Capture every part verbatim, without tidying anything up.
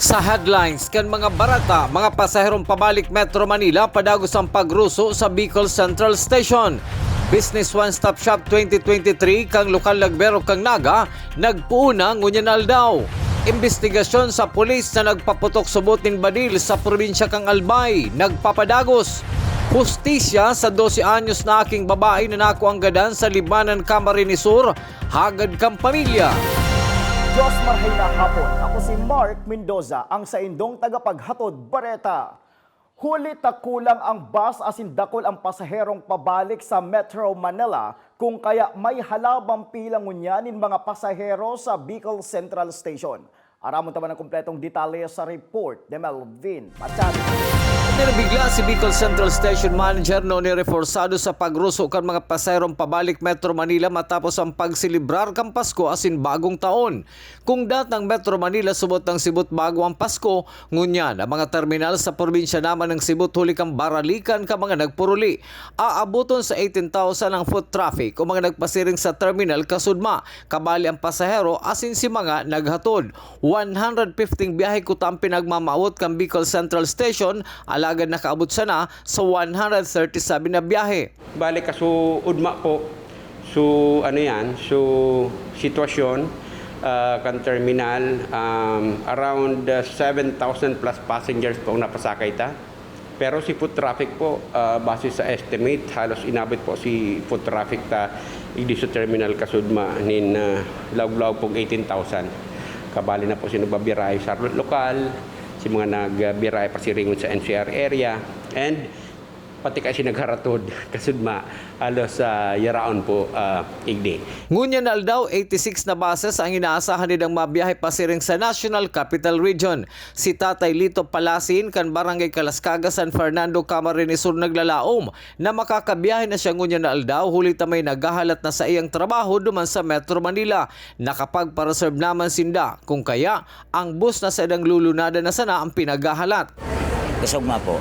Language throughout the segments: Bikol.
Sa headlines kan mga bareta, mga pasaherong pabalik Metro Manila padagos ang pagruso sa Bicol Central Station. Business One Stop Shop twenty twenty-three kan lokal na gobyerno kan Naga nagpoon na ngunyan na aldaw. Imbestigasyon sa pulis na nagpaputok subot nin badil sa probinsya kan Albay nagpapadagos. Hustisya sa dose anyos na aking babae na nakuang gadan sa Libmanan, Camarines Sur, hagad kan pamilya. Diyos marhay na hapon. Ako si Mark Mendoza, ang saindong tagapaghatod bareta. Huli ta kulang ang bus asin dakul ang pasaherong pabalik sa Metro Manila, kung kaya may halabang pila ngunyan nin mga pasahero sa Bicol Central Station. Aramon ta man ang kompletong detalye sa report ni Melvin Machado. Nabigla si Bicol Central Station Manager Noni Reforzado sa pagruso kan mga pasaherong pabalik Metro Manila matapos ang pagselebrar kan Pasko asin Bagong Taon. Kung datang Metro Manila subot ang sibot bago ang Pasko, ngunyan ang mga terminal sa probinsya naman ng sibot huli kan baralikan kan mga nagpuruli. Aaboton sa eighteen thousand ang foot traffic o mga nagpasiring sa terminal kasudma, kabali ang pasahero asin si mga naghatod. One hundred fifty biyahe kuta ang pinagmamawot kan Bicol Central Station, alagad nakaabot sana sa one hundred thirty-seven na biyahe. Bale, kaso ugma po, so ano yan, so sitwasyon, ah, kan terminal, um, around, ah, seven thousand plus passengers po ang napasakay ta. Pero si foot traffic po, ah, base sa estimate, halos inabot po si foot traffic ta igdi sa terminal kasudma nin, ah, laog-laog pong eighteen thousand. Kabali na po si nagbabirahe sa lokal, si mga nagbirahe pasiringon sa N C R area, and pati kasi nagharatod kasudma, halos, ah, yaraon po, ah, igdi. Ngunyan na aldaw, eighty-six na buses ang inaasahan nidang mabiyahe pasiring sa National Capital Region. Si Tatay Lito Palasin kan Barangay Kalascaga, San Fernando, Camarines Sur naglalaom na makakabiyahe na siya ngunyan na aldaw, huli ta may naghahalat na saiyang trabaho duman sa Metro Manila. Nakapagpa-reserve naman sinda, kung kaya, ang bus na saindang lulunadan na sana ang pinaghahalat. Kasugma po.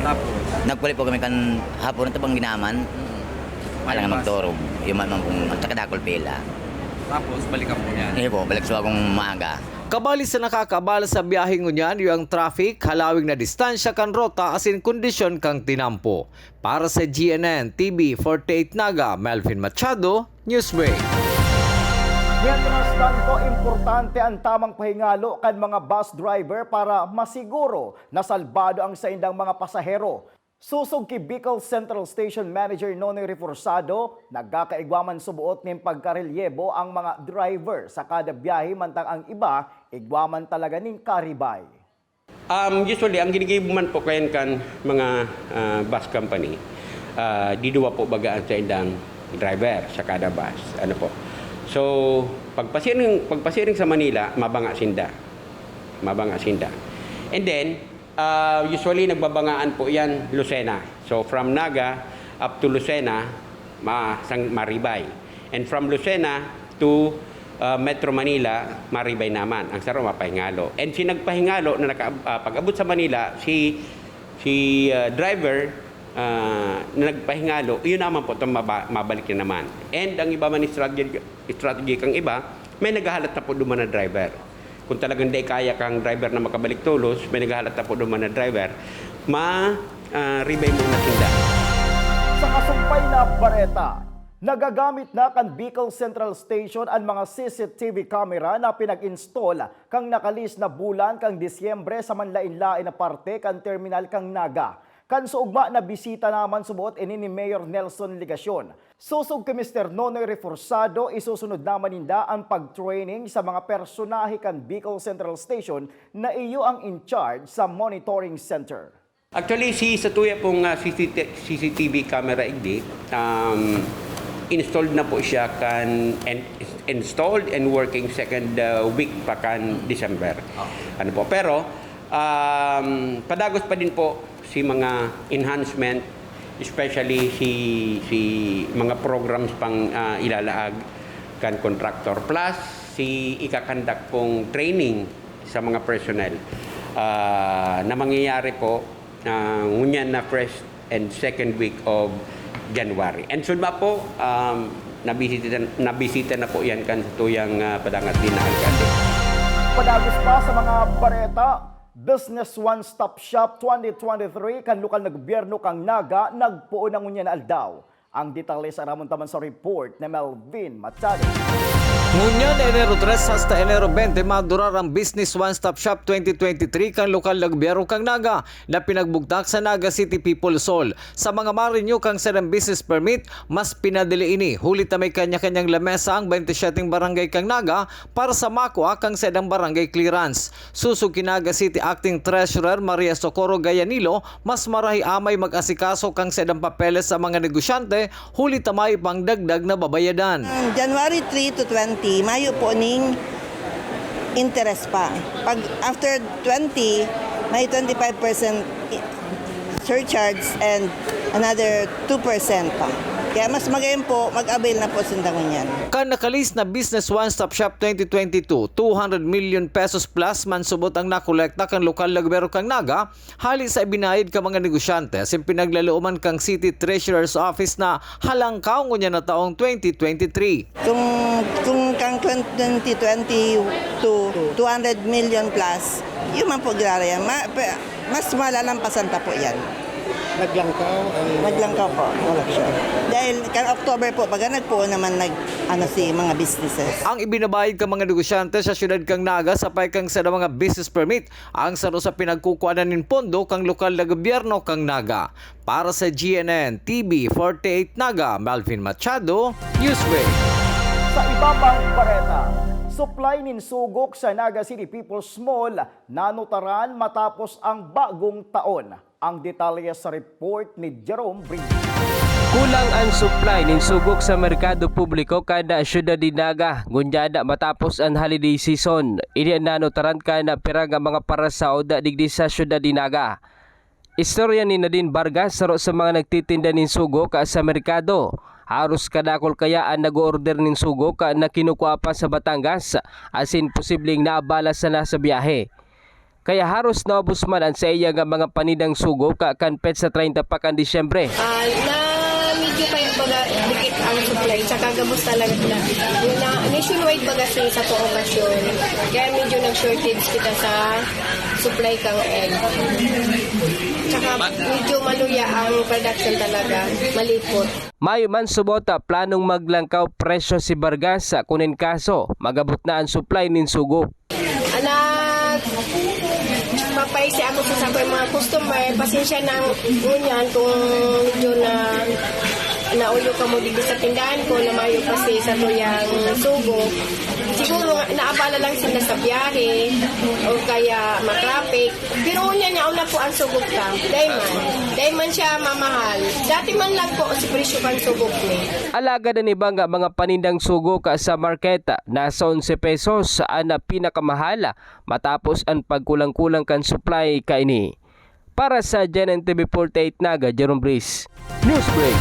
Tapos? Nagpalit po kami kan hapon, ito bang ginaman? Alang magturog. Yung man pong, ang takadakol pila. Tapos, balikan po niya? Hindi po, balik sa bagong maaga. Kabali sa nakakaabala sa biyahe ngunyan, yung traffic, halawig na distansya kan rota asin kondisyon kan tinampo. Para sa G N N T V forty-eight Naga, Melvin Machado, Newsbreak. Mientras tanto, importante ang tamang pahingalo kan mga bus driver para masiguro na salbado ang saindang mga pasahero. Sosog ki Bicol Central Station Manager Nonoy Reforzado, nagkakaigwa man suboot nin pagkarelyebo ang mga driver sa kada biyahe, mantang ang iba igwa man talaga nin karibay. Um, usually, ang ginigibo man po kayan kan mga, ah, bus company, ah, diduwa po baga ang saindang driver sa kada bus. Ano po? So, pagpasiring, pagpasiring sa Manila, mabanga sinda. Mabanga sinda. And then, ah, usually, nagbabangaan po yan, Lucena. So, from Naga up to Lucena, ma-, sang-, maribay. And from Lucena to, ah, Metro Manila, maribay naman. Ang saro, mapahingalo. And si nagpahingalo na naka-, ah, pag-abot sa Manila, si, si, ah, driver, ah, na nagpahingalo, yun naman po itong maba-, mabalik na naman. And ang iba man strategy, strategy kang iba, may naghahalat na po duman na driver. Kung talagang di kaya kang driver na makabalik tolos, may naghahalat na po duman na driver, ma-, ah, ribay mo na sinda. Sa kasumpay na bareta, nagagamit na kan Bicol Central Station an mga C C T V camera na pinag-install kan nakalihis na bulan kan Disyembre sa manlaen-laen na parte kan terminal kan Naga. Kan suugma na bisita naman suboot ini ni Mayor Nelson Legacion. Sosog ki Mister Nonoy Reforzado, isusunod naman ninda an pag-training sa mga personahe kan Bicol Central Station na iyo ang in charge sa monitoring center. Actually, si, sa tuya pong, ah, C C T, C C T V camera igdi, um, installed na po siya kan, and, installed and working second, ah, week pa kan December. Ano po, pero, um, padagos pa din po si mga enhancement, especially si, si mga programs pang, ah, ilalaag kan contractor, plus si ikakandak pong training sa mga personnel, ah, na mangyayari po, ah, ngunyan na first and second week of January. And sugma po, um, nabisita, nabisita na po yan kan tuyang, ah, padangat din na alkalde. Padagos pa sa mga bareta, Business One Stop Shop twenty twenty-three kan lokal na gobyerno kan Naga nagpoon na ngunyan na aldaw. Ang detalye sa aramon taman sa report ni Melvin Machado. Ngunyan, Enero tres hasta Enero twenty, madurar ang Business One Stop Shop twenty twenty-three kan lokal na gobyerno kan Naga na pinagbugtak sa Naga City People's Hall. Sa mga ma-renew kan saindang business permit, mas pinadali ini, huli ta may kanya-kanyang lamesa ang twenty-seven barangay kan Naga para sa makua kan saindang barangay clearance. Sosog ki Naga City Acting Treasurer Maria Socorro Gayanilo, mas marahay amay mag-asikaso kan saindang papeles sa mga negosyante, huli ta mayo pang dagdag na babayadan. January three to twenty, mayo po ning interest pa. Pag after twenty, may twenty-five percent i-, surcharge and another two percent pa. Kaya mas magayon po, mag-avail na po sinda ngunyan. Kan naka-list na Business One Stop Shop twenty twenty-two, two hundred million pesos plus man subot ang nakolekta kan lokal na gobyerno kan Naga, hali sa ibinayad kan mga negosyante asin pinaglalooman kan City Treasurer's Office na halangkaw ngunyan na taong twenty twenty-three. Kung, kung kang twenty twenty-two, two hundred million plus, yun man po, grabe yan. Ma-, pe-, mas malalampasan pa po yan. Naglangkaw ang Naglangkaw po, corruption. Dahil kan October po, baga nagpuon naman nag, ano, si mga businesses. Ang ibinabayad kan mga negosyante sa siyudad kan Naga sa paikang sa mga business permit, ang saro sa pinagkukuanan nin pondo kan lokal na gobyerno kan Naga. Para sa G N N T V forty-eight Naga, Melvin Machado, Newsbreak. Sa iba pang bareta, supply nin sugok sa Naga City People's Mall nanutaran matapos ang bagong taon. Ang detalye sa report ni Jerome Brito. Kulang an supply nin sugok sa merkado publiko kan syudad nin Naga, ngunyan matapos an holiday season. Ini an nanutaran kan pira nga mga parasaod digdi sa syudad nin Naga. Istorya ni Nadine Vargas, saro sa mga nagtitinda nin sugok sa merkado. Haros kadakul kaya an nag-o-order nin sugok na kinukua pa sa Batangas, asin posibleng naabala sana sa biyahe. Kaya haros naubos man an saiya nga mga panindang sugok kan petsa treinta pa kan Disyembre. Ah, na medyo kayo baga dikit ang supply, tsaka gabos talaga na, na nationwide baga sa, sa to okasyon. Kaya medyo nag-shortage kita sa supply kang egg. Tsaka medyo maluya ang production talaga, malipot. Mayo man subot, ah, planong maglangkaw presyo si Vargas, ah, kun in kaso, magabot na an supply nin sugok. Anak, papaisi ako sa sakoy mga customer, pasensya na ngunyan kung medyo na nauyo kamo digdi sa tindahan ko na mayo kasi sa tuyang sugo. Siguro nga, naabala lang sila sa biyahe o kaya matraffic. Pero ngunyan, yaon na po ang sugok ta. Dai man. Dai man siya mamahal. Dati man lang po si presyo kan sugok ni. Alagad an iba nga mga panindang sugok sa market, nasa onse pesos an pinakamahal, matapos an pagkulang-kulang kan supply kaini. Para sa G N N T V forty-eight Naga, Jerome Breeze. Newsbreak.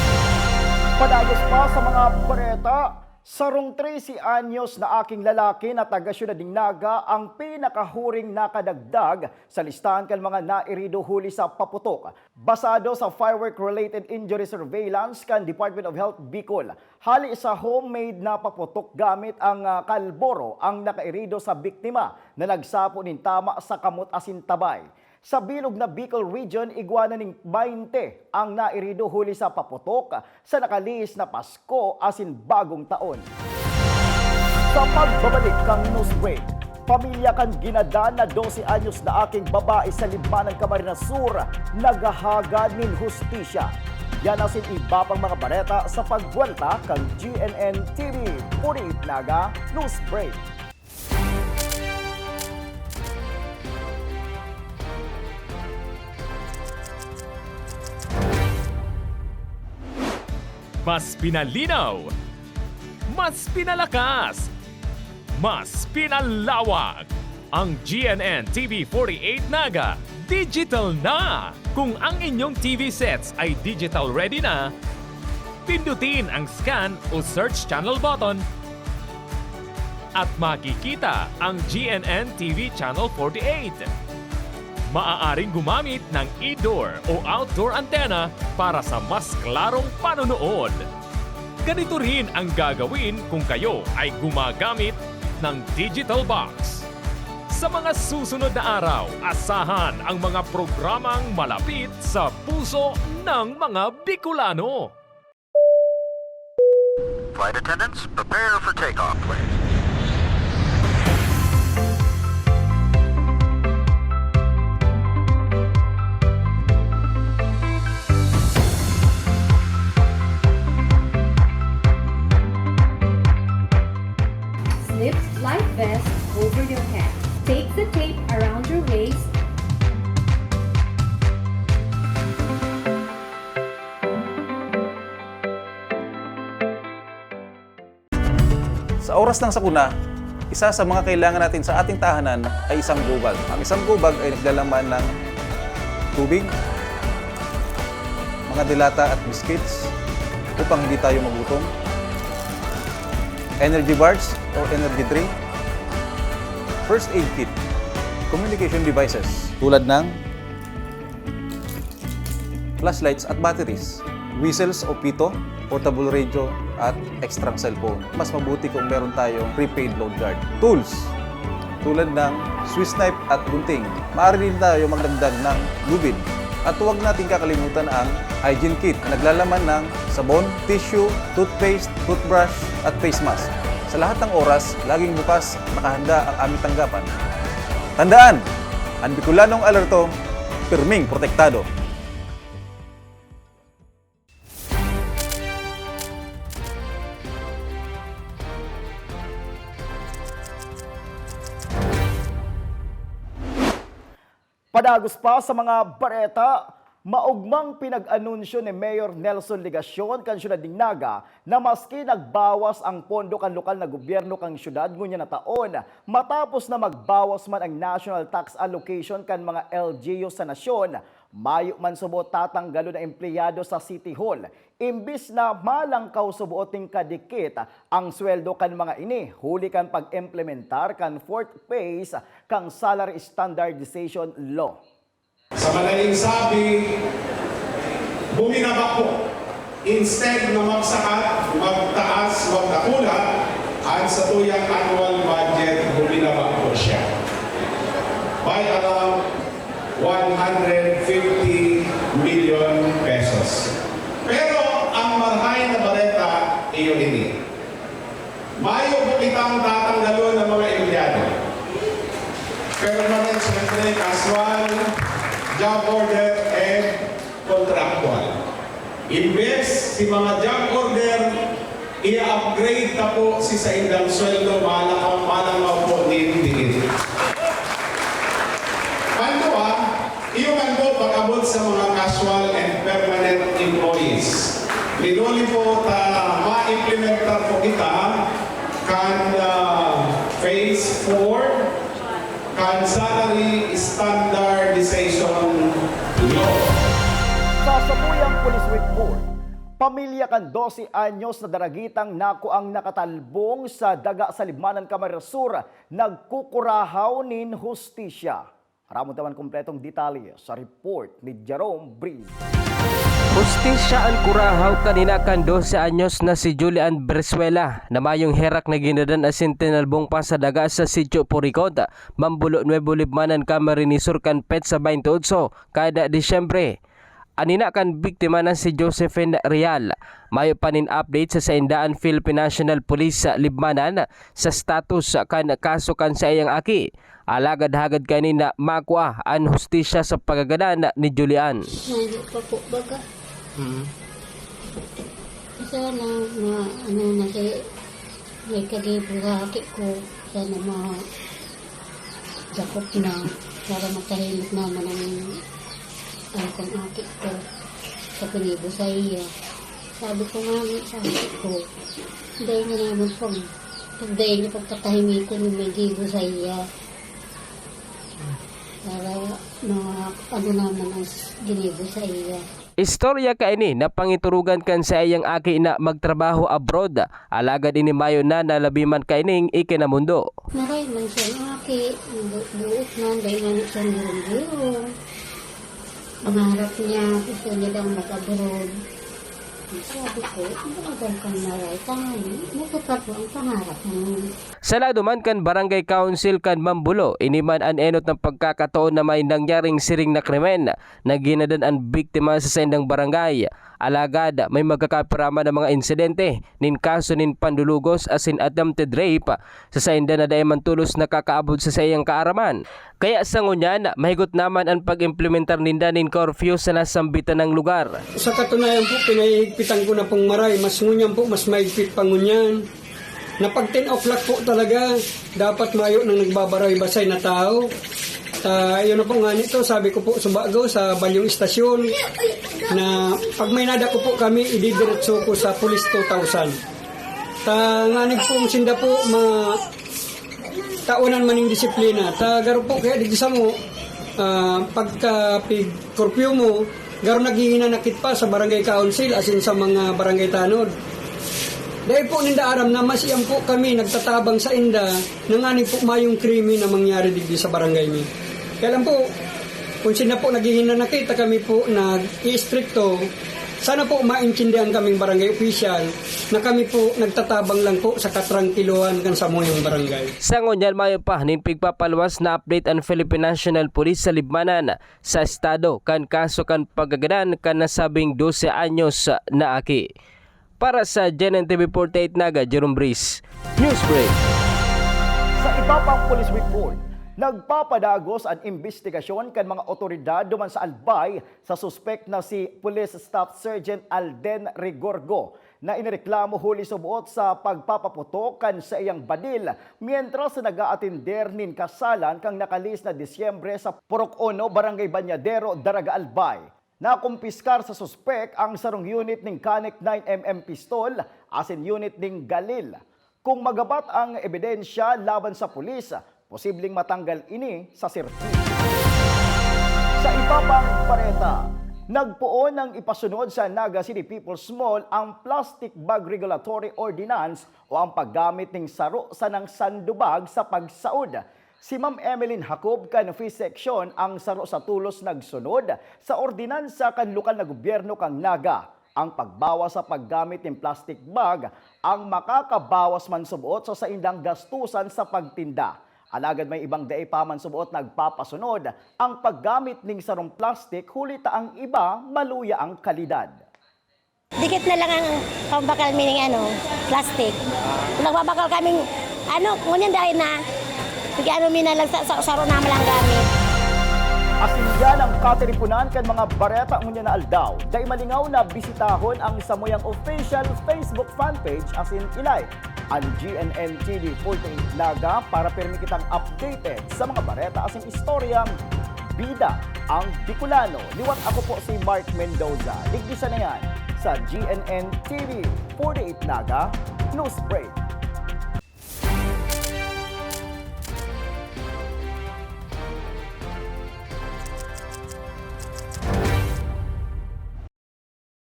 Padagos pa sa mga bareta, sarong trese anyos na aking lalaki na taga Siyudad nin Naga ang pinakahuring nakadagdag sa listahan kan mga nairido huli sa paputok. Basado sa firework-related injury surveillance kan Department of Health Bicol, hali sa homemade na paputok gamit ang, ah, kalboro ang nakairido sa biktima na nagsapo nin tama sa kamot asin tabay. Sa bilog na Bicol Region, igwa na nin baynte ang nairido huli sa paputok sa nakalihis na Pasko asin Bagong Taon. Sa pagbabalik kan Newsbreak, pamilya kan ginadan na dose anyos na aking babae sa Libmanan, Camarines Sur, naghahagad nin hustisya. Yan asin iba pang mga bareta sa pagbuwelta kan G N N T V forty-eight Naga Newsbreak. Mas pinalinaw, mas pinalakas, mas pinalawak. Ang G N N T V forty-eight Naga digital na! Kung ang inyong T V sets ay digital ready na, pindutin ang scan o search channel button at makikita ang G N N T V Channel forty-eight. Maaaring gumamit ng indoor o outdoor antenna para sa mas klarong panonood. Ganito rin ang gagawin kung kayo ay gumagamit ng digital box. Sa mga susunod na araw, asahan ang mga programang malapit sa puso ng mga Bicolano. Flight attendants, prepare for takeoff, please. Slip life vest over your head. Take the tape around your waist. Sa oras ng sakuna, isa sa mga kailangan natin sa ating tahanan ay isang gobag. Ang isang gobag ay naglalaman ng tubig, mga delata at biscuits upang hindi tayo magutom, energy bars o energy drink, first aid kit, communication devices tulad ng flashlights at batteries, whistles o pito, portable radio, at extrang cellphone. Mas mabuti kung meron tayong prepaid load guard. Tools, tulad ng Swiss knife at gunting. Maaari din tayo magdagdag ng lubid. At huwag nating kakalimutan ang hygiene kit na naglalaman ng sabon, tissue, toothpaste, toothbrush, at face mask. Sa lahat ng oras, laging bukas, nakahanda ang aming tanggapan. Tandaan, ang Bicolanong alerto, pirming protektado. Padagos pa sa mga bareta, maogmang pinag-anunsyo ni Mayor Nelson Legacion kan siyudad nin Naga na maski nagbawas ang pondo kan lokal na gobyerno kan siyudad ngunyan na taon, matapos na magbawas man ang national tax allocation kan mga L G U sa nasyon, mayo man subo tatanggalon na empleyado sa City Hall, imbis na malangkaw subo ning kadikit ang sweldo kan mga ini, huli kan pag-implementar kan fourth phase kan Salary Standardization Law. Sa madaling sabi, buminaba po. Instead na magsakat, magtaas, magdakulat, ang satuyang annual budget, buminaba po siya by around one hundred fifty million pesos. Pero ang marahay na bareta, iyo ini. Mayo po kitang tatanggalon ng mga empleyado. Permanent, siyempre, casual, job order, and contractual. Imbes si mga job order, i-upgrade ta po si saindang sweldo, malakaw, malakaw po nin digit. Pandua, iyo man po pag-abot sa mga casual and permanent employees. Linuli po ta ma-implementar po kita kan, ah, phase four kan Salary Standardization Law. Sa Samuyang Police Report, pamilya kan dose anyos na daragitang nakuang nakatalbong sa daga sa Libmanan, Camarines Sur, nagkukurahaw nin hustisya. Aramon ta man kompletong detalye sa report ni Jerome Breeze. Hustisya an kurahaw kan ina kan dose anyos na si Julian Brizuela, na mayong herak na ginadan asin tinalbong pa sa daga sa Sitio Puricot, Mambulo Nuevo, Libmanan, Camarines Sur kan petsa baynte otso kada Disyembre. An ina kan biktima na si Josephine Real. Mayo pa nin update sa sainda an Philippine National Police sa Libmanan sa status kan kaso kan saiyang aki. Alagad hagad kaini na makua an hustisya sa pagkagadan ni Julian. Mayo pa po, baga. Mm. Sana ma-, ano na si, may kagibura aki ko. Sana ma-, dakop na para matahimik naman ang, ang kang aki ko sa kinibo sa iya. Sabi ko nga sa aki ko, dahil nga naman pag, pag dahil nga pagkatahimik ko nung may gibo sa iya. Para ma-, ano naman ang s-, ginibo sa iya. Istorya kaini na pangiturugan kan saiyang aki na magtrabaho abroad, alagad ini mayo na na labi man kaining ikinamundo. Maray man siyang aki, bu-, buot man, dahil nga na siyang gurong-gurong. Pangarap niya, gusto niya daw mag-abroad. Sabi ko, "Ang bagay kang maray, tangali, matupad mo ang pangarap mo." Sa lado man kan Barangay Council kan Mambulo, ini man an enot na pagkakataon na may nangyaring siring na krimen na ginadan an biktima sa saindang barangay. Alagad, may magkakapiraman na mga insidente nin kaso nin pandulugos asin attempted rape sa sainda na dai man tolos nakakaabot sa saiyang kaaraman. Kaya sa ngunyan, mahigot naman an pag-implementar ninda nin curfew sa nasambitan nang lugar. Sa katunayan po, pinahihigpitan ko na pong maray. Mas ngunyan po, mas mahigpit pa ngunyan. Na pag ten o'clock po talaga, dapat mayo nang nagbabaray-basay na tao. Ta, yun na po nga nito, sabi ko po sa bago, sa balyong istasyon, na pag may nada ko po kami, ididiretso ko sa Police two thousand. Ta, nganing pong sinda po, ma, tawanan maning disiplina. Ta, garo po, kaya digdi sa mo, ah, pagka pig-curfew mo, garo naghihinanakit pa sa barangay council, asin sa mga barangay tanod. Dahil po ninda aram na mas iyan po kami nagtatabang sa inda na nganing po mayong krimen na mangyari digdi sa barangay mi. Kaya lang po, kung sila po naghihinanakit, ta kami po nag-iistrikto, sana po maintindihan kaming barangay official na kami po nagtatabang lang po sa katrangkiluhan kan samuyang barangay. Sa ngunyan, mayo pa nin pigpapaluwas na update an Philippine National Police sa libmanan sa estado kan kaso kan pagkagadan kan nasabing dose anyos na aki. Para sa G N N T V forty-eight Naga, Jerome Breeze, Newsbreak. Sa iba pang police report, nagpapadagos an imbestigasyon kan mga otoridad duman sa Albay sa suspek na si Police Staff Sergeant Alden Rigorgo, na inireklamo huli subot sa pagpapaputok kan saiyang badil mientras na nag-aatender nin kasalan kan nakalihis na Disyembre sa Purok Uno, Barangay Bañadero, Daraga, Albay. Nakumpiskar sa suspek ang sarong unit nin Kanic nine M M pistol asin unit nin galil. Kung magabat ang ebidensya laban sa pulis, posibleng matanggal ini sa serbisyo. Sa iba pang bareta, nagpoon nang ipasunod sa Naga City People's Mall ang Plastic Bag Regulatory Ordinance o ang paggamit ning saro sanang sandubag sa pagsaod. Si Ma'am Emeline Jacob kan Fee Section ang saro sa tolos nagsunod sa ordinansa kan lokal na gobyerno kan Naga. Ang pagbawas sa paggamit nin plastic bag ang makakabawas man suboot sa saindang gastusan sa pagtinda. Alagad may ibang dai pa man suboot nagpapasunod ang paggamit ning sarong plastic huli ta ang iba maluya ang kalidad. Dikit na lang ang pambakal mi ning ano, plastic. Kung nagbabakal kaming ano, ngunyan dahil na, sige ano mi na lang sa, sa saro na lang gamit. Asin yan ang katiripunan kan mga bareta ngunyan na aldaw. Dai malingaw na bisitahon ang samuyang official Facebook fanpage asin i-like an G N N T V forty-eight Naga para pirmi kitang updated sa mga bareta asin istoryang bida ang Bicolano. Liwat ako po si Mark Mendoza. Digdi sa na yan sa G N N T V forty-eight Naga News Break.